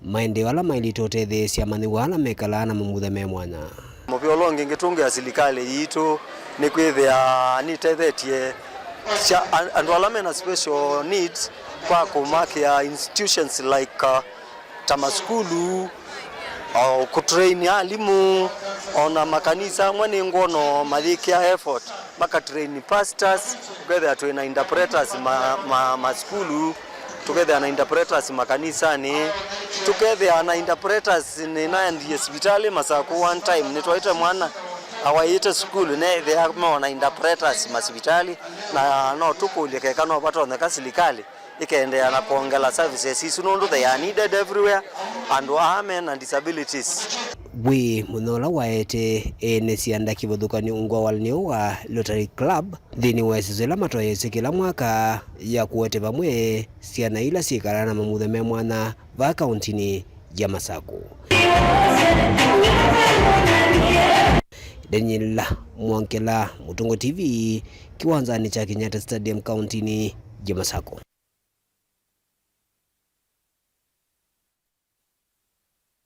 maendeeo ala maĩlĩte ũtetheesya amanyĩw'a ala mekalaa na mamutha me mwanya. Mũvĩa ũla ũngĩ ngĩtũngĩa silikalĩ yitũ nĩ kwĩthĩa nĩtethetye sya an- andũ ala mena special needs kwa kũmakĩa institutions like uh, ta masukulu, o kũtrain alimũ, o na makanisa amwe nĩngwona mayĩkĩa effort makatrain pastors, tũkethĩa twĩ na interpreters ma, ma, masukulu, tũkethĩa na interpreters makanisanĩ, tũkethĩa na interpreters. Nĩnaendie sivitalĩ Masakũ one time, nĩtwaĩte mwana awaĩte sukulu, neethĩa meona interpreters masivitalĩ, na no tũkũlye keka no vatonyeka silikalĩ ĩkeendeea na kwongela services isu nũndũ they are needed everywhere, andũ aa me na disabilities. Wĩ mũthenya ũla waete ene syanda kĩvathũkany'o ngwawalanĩo wa Rotary Club nthĩnĩ wa ĩsese ĩla matoyeesya kĩla mwaka ya kũete vamwe syana ila syĩkalaa na mamutha me mwanya vaa kauntinĩ ya Masakũ. Daniel Mwongela, Mũtũngũ T V, kĩwanzanĩ kya Kenyatta Stadium, kauntinĩ ya Masakũ.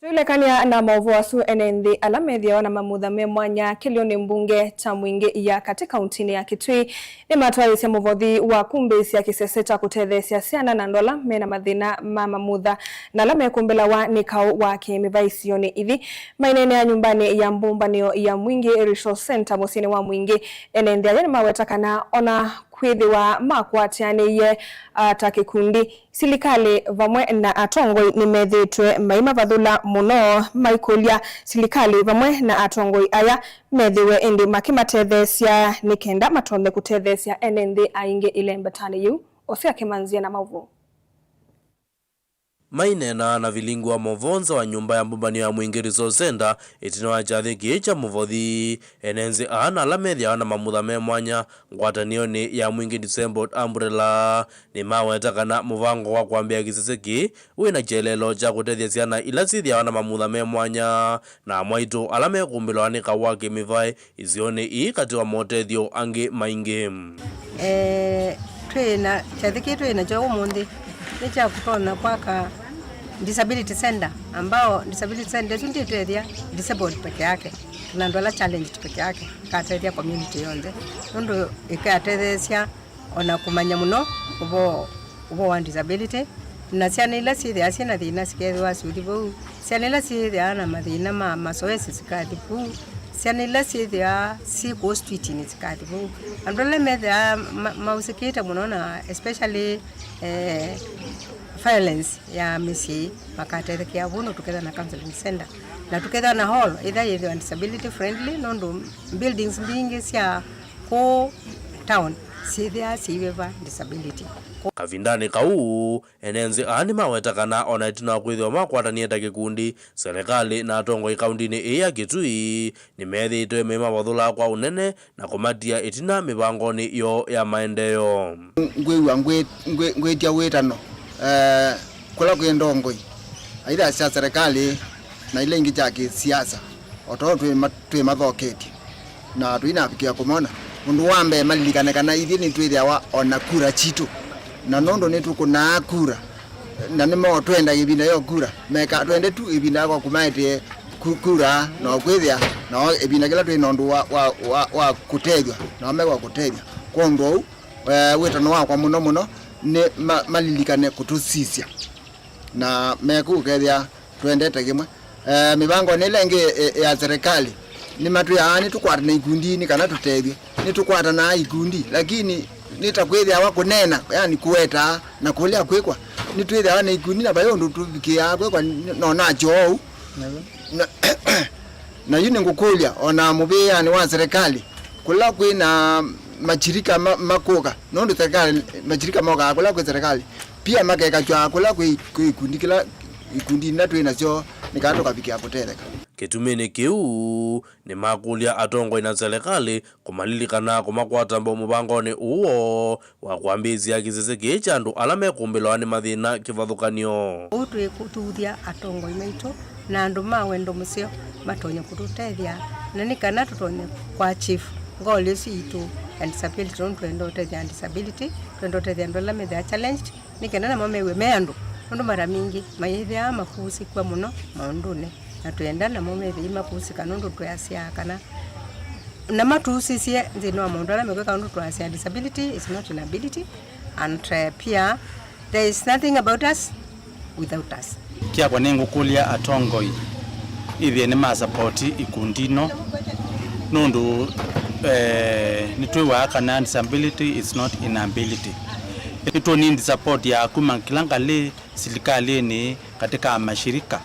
Tũilekany'a na maũvoo asu, ene nthĩ ala methĩawa na mamutha me mwanya kĩlĩonĩ mbunge kya Mwingĩ ya Katĩ kauntinĩ ya Kitui nĩmatwaĩĩsye mũvothi wa kumbĩĩsya kĩsese kya kũtetheesya syana na andũ ala me na mathĩna ma mamutha na ala mekũmbĩlawa nĩ kaũ wa kĩmĩva isionĩ ithi. Maineenea nyũmbanĩ ya mbũmbanĩo ya Mwingĩ Resource Centre mũsyĩnĩ wa Mwingĩ, ene nthĩ aya nĩmaweta kana ona kwĩthĩwa makwatĩanĩie, a, ta kĩkundi, silikalĩ vamwe na atongoi nĩmethĩĩtwe maimavathũla mũno maikũlya silikalĩ vamwe na atongoi aya methĩwe ĩndĩ makĩmatetheesya nĩ kenda matonye kũtetheesya ene nthĩ aingĩ ĩlembetanĩ yĩu. Osea Kĩmanzia na maũvoo. Maineenaa na vilingi wa maũvoo nza wa nyũmba ya mbũmbanĩo ya Mwingĩ Resource Centre ĩtina wa kyathĩ kĩĩ kya mũvothi, ene nthĩ aa na ala methĩawa na mamutha me mwanya ngwatanĩonĩ ya Mwingĩ Disabled Umbrella nĩmaweta kana mũvango wa kwambĩa kĩsese kĩĩ wĩ na kĩeleelo kya kũtethya syana ila syĩthĩawa na mamutha me mwanya na amwaitũ ala mekũmbĩlawa nĩ kaũ wa kĩmĩvaĩ isionĩ ii katĩ wa motethyo angĩ maingĩ. Eh, twĩ na kyathĩ kĩĩ twĩ nakyo ũmũnthĩ nĩ kya kũtonya kwaka Disability center, ambao disability center ĩsu ndĩtethya disabled peke yake, kana andũ ala challenged peke yake, ĩkatethya community yonthe, nũndũ ĩkatetheesya ona kũmanya mũno ũvoo, ũvoo wa disability, na syana ila syĩthĩaa syĩ na thĩna sikethĩwa syũthi vau, syana ila syĩthĩaa na mathĩna ma masoesi sikathi vau, syana ila syĩthĩaa syĩ kũu streetini sikathi vau, andũ ala methĩaa ma- mausĩkĩte mũno na especially eh, violence ya mĩsyĩ makatethekea vau, no tũkethwa na counseling center na tũkethwa na hall ĩtha yĩthĩwa disability friendly, nũndũ buildings mbingĩ sya kũu town syĩthĩaa syĩivĩva disability. Kavindanĩ kau, ene nzĩ aa nĩmaweta kana ona ĩtina wa kwĩthĩwa makwatanie ta kĩkundi, selekalĩ na atongoi kaundinĩ ĩĩ ya Kitui nĩmethĩĩtwe meimavathũla kwa ũnene na kũmatia ĩtina mĩvangonĩ yoo ya maendeeo. Ngwĩw'a ngwĩ- ngwĩ- ngwĩtya wĩtano, eh, kũla kwĩ ndongoi, aitha sya serikali na ila ingĩ kya kĩsiasa, o tondũ twĩ ma- twĩmathoketye na tũinavikĩa kũmona. Ũndũ wa mbee, malilikane kana ithyĩ nĩtwĩthĩawa o na kura sitũ, na nũndũ nĩtũkũnaa kura, na nĩmo twenda ĩvinda yo kura, meka twende tu ĩvinda kwa kũmaetee ku- kura, na kwĩthĩa nao ĩvinda kĩla twĩ na ũndũ wa, wa, wa, wa kũtethw'a, nao mekwa kũtethw'a. Kwa ũndũ ũu, eh, wĩtano wakwa mũno mũno nĩ ma- malilikane kũtũsisya na mekũkethĩa twendete kĩmwe. Eh, mĩvangonĩ ĩla ĩngĩ, eh, ya serikali, nĩmatwĩaa nĩtũkwatane ikundinĩ kana tũtethw'e. Nĩtũkwatanaa ikundi, lakini nĩ ta kwĩthĩawa kũneena, yani kũwetaa na kũlea kwĩkwa. Nĩtwĩthĩawa na ikundi na vai ũndũ tũvikĩaa kwĩkwa, n- no nakyo ũu. Na, na yu nĩngũkũlya, o na mũvĩanĩ wa serikali, kũla kwĩ na mashirika ma- makũka, nũndũ serikali, mashirika mokaa kũla kwĩ serikali, pia makekatw'a kũla kwĩ kwĩ ikundi kĩla ikundi ila twĩ nasyo, nĩ kana tũkavikĩa kũtetheka. Kĩtuminĩ kĩu, nĩmakũlya atongoi na selekalĩ kũmalilikana kũmakwata mbau mũvangonĩ ũũ woo wa kwambĩĩsya kĩsese kĩĩ kya andũ ala mekũmbĩlawa nĩ mathĩna kĩvathũkany'o. Ũu twĩkũthuthya atongoi maitũ na andũ ma wendo mũseo matonye kũtũtethya, na nĩ kana tũtonye kũachieve goal ĩsu yitũ ya disability, nũndũ twenda ũtethya disability, twenda ũtethya andũ ala methĩaa challenged, nĩ kenda namo mew'e me andũ, nũndũ mara mingĩ mayĩthĩaa makuusĩkw'a mũno maũndũnĩ, na twenda namo methĩe makuusĩka, nũndũ tweasya kana na matũsisye nthĩnĩ wa maũndũ ala mekwĩka, nũndũ tweasya disability is not inability, and uh, pia there is nothing about us without us. Kyakwa nĩngũkũlya atongoi ĩthĩe nĩmasapoti ikundi ino, nũndũ eh, nĩtwĩw'aa kana disability is not inability. Nĩtũnindi support ya kuma kĩla ngalĩ, silikalĩnĩ, katika mashirika.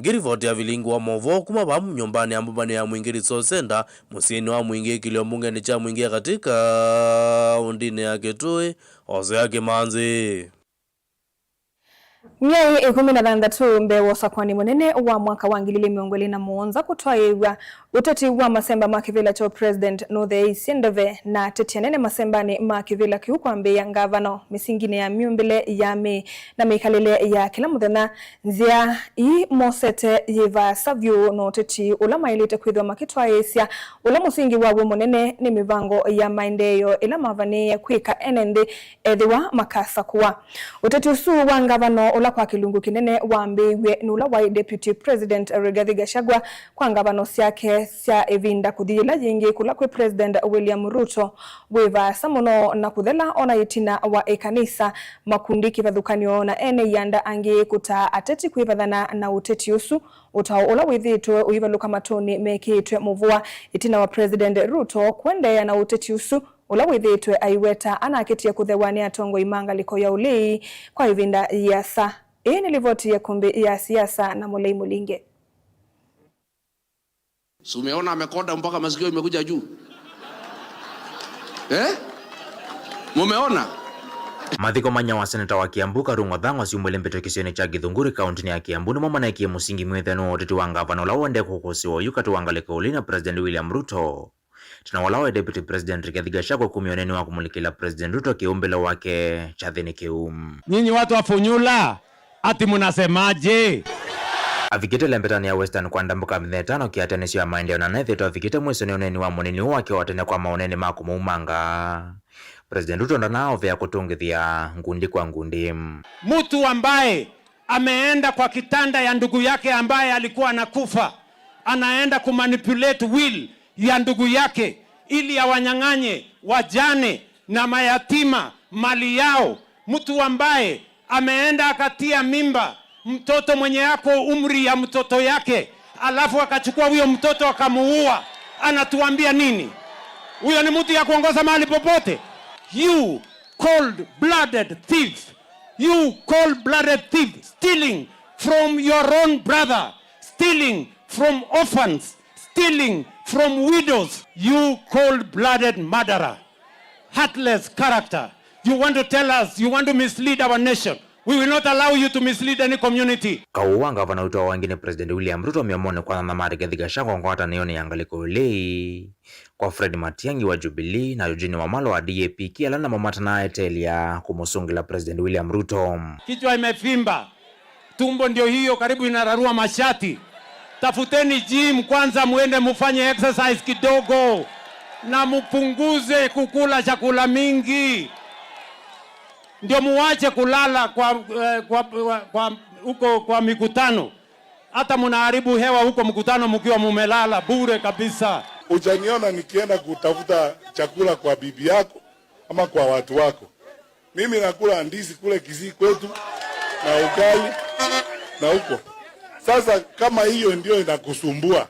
Ngĩrivoti ya vilingi wa maũvoo kuma vaa nyũmbanĩ ya mbũmbanĩo ya Mwingĩ Resource Center, mũsyĩnĩ wa Mwingĩ, kĩlio mbungenĩ kya Mwingĩ ya katĩ kaũndĩnĩ ya Kitui, Hosea Kĩmanzi. Myei ĩkũmi na thanthatũ mbee wa ũsakũani mũnene wa mwaka wa ngili ili mĩongo ĩlĩ na mũonza kũtwaĩĩw'a, ũteti wa masemba ma kĩvĩla kya President nũtheeisye ndeve na ateti anene masembanĩ ma kĩvĩla kĩu kwambĩĩa ngavano mĩsinginĩ ya myũmbĩle ya mĩĩ na mĩkalĩle ya kĩla mũthenya. Nzĩa ii mosete yĩ vaasa vyũ na ũteti ũla maĩlĩte kwĩthĩwa makĩtwaĩĩsya, ũla mũsingi waw'o mũnene nĩ mĩvango ya maendeeo ĩla mavanĩĩe kwĩka ene nthĩ ethĩwa makasakũwa. Ũteti ũsu wa ngavano ũla kwa kĩlungu kĩnene wambĩĩw'e nĩ ũla waĩ Deputy President Rigathi Gachagua kwa ngavano syake sya ĩvinda kũthi yĩla yĩngĩ kũla kwĩ President William Ruto wĩ vaasa mũno na kũthela ona ĩtina wa ĩkanisa, makundi kĩvathũkany'o na ene ianda angĩ kũtaa ateti kwĩvathana na ũteti ũsu, ũtao ũla wĩthĩĩtwe ũivalũka matũnĩ mekĩĩtwe mũvũa ĩtina wa President Ruto kũendeea na ũteti ũsu, ũla wĩthĩĩtwe aiweta anakĩtie kũthewa nĩ atongoi ma ngalĩko ya ũlei kwa ĩvinda yĩasa. Ĩĩ nĩ livoti ya ĩkũmbĩ ya siasa na Mũlei Mũlinge. Si umeona amekonda mpaka masikio imekuja juu? Eh? Mumeona? Mathiko ma inyia wa seneta wa Kiambu, Karungo Thang'wa, syumbuĩle mbĩtĩkĩsyonĩ kya Gĩthunguri, kaũntĩnĩ ya Kiambu, nĩmo maneekie mũsingi mwĩthenu wa ũteti wa ngavana ũla ũendee kũkũsĩwa oyu katĩ wa ngalĩko ya ũlei na President William Ruto. Tena ũla waĩ Deputy President Rigathi Gachagua kumya ũneeninĩ wa kũmũlikĩla President Ruto kĩũmbĩlo wake kyathĩnĩ kĩu. Nyinyi watu wa Funyula, ati mnasemaje? Avikĩte lembetanĩ ya Western kwa ndambũka mĩthenya ĩtano kĩatĩanĩsyo ya maendeeo na nethĩĩtwe avikĩte mwĩsonĩ ũneeni wa mũnini ũũ wake wa tene kwa maũneeni ma kũmũumanga. President Ruto ndanaaũvĩa kũtũngĩthya ngundi kwa ngundi. Mtu ambaye ameenda kwa kitanda ya ndugu yake ambaye alikuwa anakufa, anaenda kumanipulate will ya ndugu yake ili awanyang'anye wajane na mayatima mali yao. Mtu ambaye ameenda akatia mimba mtoto mwenye ako umri ya mtoto yake, alafu akachukua huyo mtoto akamuua, anatuambia nini? Huyo ni mtu ya kuongoza mahali popote? You cold-blooded thief. You cold-blooded thief, stealing from your own brother, stealing from orphans, stealing from widows. You cold-blooded murderer, heartless character. You want to tell us, you want to mislead our nation. We will not allow you to mislead any community. Kaũ wa ngavana witũ wa Wangĩ nĩ President William Ruto mĩomonĩ kwa Nyanya Rigathi Gachagua ngwatanĩonĩ ya ngalĩko ĩlĩ kwa Fred Matiang'i wa Jubilee na Eugene Wamalwa wa D A P, kĩ ala namo matanaetelya kũmũsũngĩla President William Ruto. Kichwa imevimba, tumbo ndio hiyo karibu inararua mashati. Tafuteni gym kwanza, muende mufanye exercise kidogo na mupunguze kukula chakula mingi, ndio muwache kulala kwa, eh, kwa, kwa, kwa, huko kwa mikutano. Hata mnaharibu hewa huko mkutano mkiwa mumelala bure kabisa. Hujaniona nikienda kutafuta chakula kwa bibi yako ama kwa watu wako. Mimi nakula ndizi kule Kisii kwetu na ugali na huko. Sasa kama hiyo ndio inakusumbua,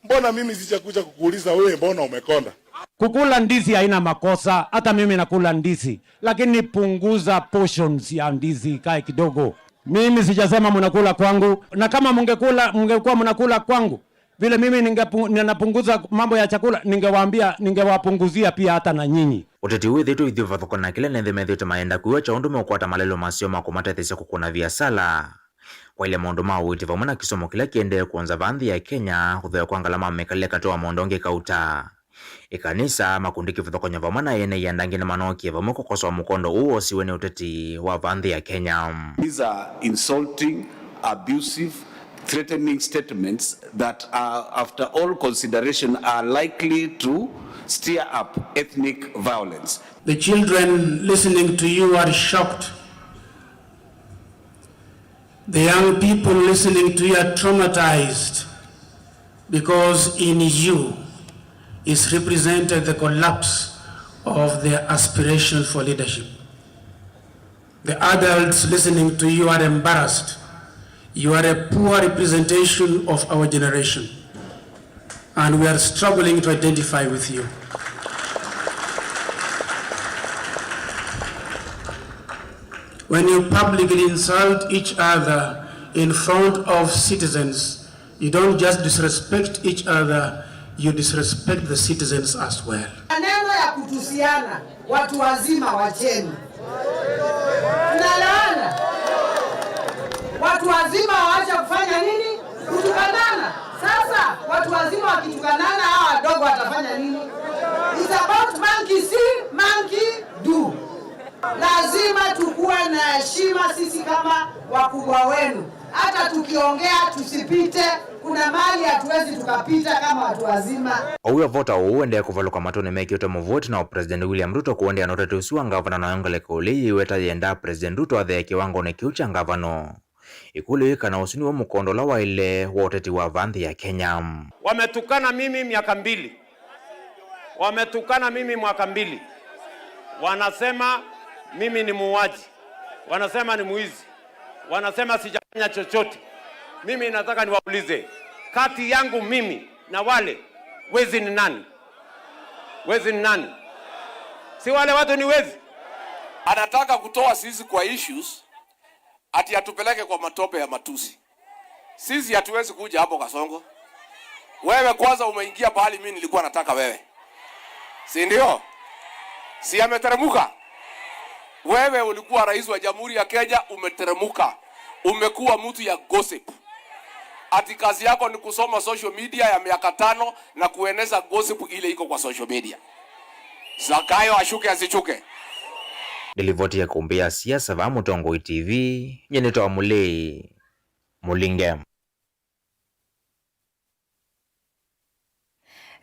mbona mimi sijakuja kukuuliza wewe mbona umekonda? Kukula ndizi haina makosa, hata mimi nakula ndizi, lakini punguza portions ya ndizi, ikae kidogo. Mimi sijasema mnakula kwangu, na kama mungekula, mungekuwa mnakula kwangu, vile mimi ningepu-, ninapunguza mambo ya chakula, ningewaambia, ningewapunguzia pia hata na nyinyi. Ũteti ũũ wĩthĩĩtwe ithyĩ vathũkany'a kĩla nĩ ĩndĩ methĩĩtwe mayenda kwĩw'a kyaũ ũndũ meũkwata malelũ maseo ma kũmatetheesya kũkũna viasala, kwaĩlya maũndũ ma ũiiti vamwe na kĩsomo kĩla kĩendee kwonza vaa nthĩ ya Kenya, kũthooa kwa ngalama mĩkalĩle katĩ wa maũndũ angĩ kauta ĩkanisa, makundi kĩvathũkany'o vamwe na ene ianda angĩ nĩmanookie vamwe kũkosoa mũkondo ũũ wosiwe nĩ ũteti wa vaa nthĩ ya Kenya. These are insulting, abusive, threatening statements that are, after all consideration, are likely to stir up ethnic violence. The children listening to you are shocked. The young people listening to you are traumatized because in you is represented the collapse of their aspiration for leadership. The adults listening to you are embarrassed. You are a poor representation of our generation. And we are struggling to identify with you. When you publicly insult each other in front of citizens, you don't just disrespect each other, you disrespect the citizens as well. Maneno ya kutusiana, watu wazima wacheni. Tunaelewana? Watu wazima waache kufanya nini? Kutukanana. Sasa watu wazima wakitukanana, hawa wadogo watafanya nini? It's about monkey see, monkey do. Lazima tukuwe na heshima sisi kama wakubwa wenu. Hata tukiongea tusipite, kuna mahali hatuwezi tukapita kama watu wazima. Ũw'o vota ũũ ũendee kũvalũka matũnĩ mekĩtwe mũvuti na President William Ruto kũendeea na ũteti ũsu wa ngavana, nayo ngalĩko ĩlĩ yĩweta yendaa President Ruto athee kĩwangonĩ kĩu kya ngavana. Ĩkũlyo yĩ kana ũsu nĩw'o mũkondo ũla waĩle wa ũteti wa vaa nthĩ ya Kenya. Wametukana mimi miaka mbili. Wametukana mimi mwaka mbili. Wanasema mimi ni muuaji. Wanasema ni mwizi. Wanasema sijafanya chochote. Mimi nataka niwaulize, kati yangu mimi na wale, wezi ni nani? Wezi ni nani? Si wale watu ni wezi? Anataka kutoa sisi kwa issues, ati atupeleke kwa matope ya matusi. Sisi hatuwezi kuja hapo, Kasongo. Wewe kwanza umeingia pahali mimi nilikuwa nataka wewe. Si ndio? Si ameteremuka? Wewe ulikuwa rais wa Jamhuri ya Kenya, umeteremuka. Umekuwa mtu ya gossip. Ati kazi yako ni kusoma social media ya miaka tano na kueneza gossip ile iko kwa social media. Zakayo ashuke asichuke. Nĩ livoti ya kumbi ya siasa vaa Mũtongoi T V, nyie nĩtawa Mũlĩi Mũlinge.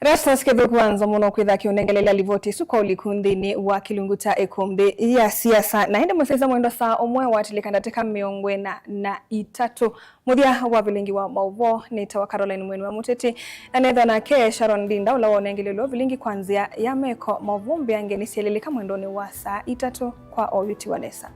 Erastus Kĩthũku, nza mũno kwĩtha kĩũnengelelya livoti ĩsu kwa ũliku nthĩnĩ wa kĩlungu kya ĩkũmbĩ ya siasa. Na ĩndĩ mũsyaĩĩsya mwendwa, saa ũmwe watilĩka ndatĩka mĩongo ĩna na itatũ, mũthya wa vilingi wa maũvoo nĩtawa Caroline Mweni wa Mũteti, na nethwa nake Sharon Ndinda, ũla waũnengelelw'a vilingi kwa nzĩa ya meko. Maũvoo mbeange nĩsyelelĩka mwendonĩ wa saa itatũ kwa oyu tiwa nesa.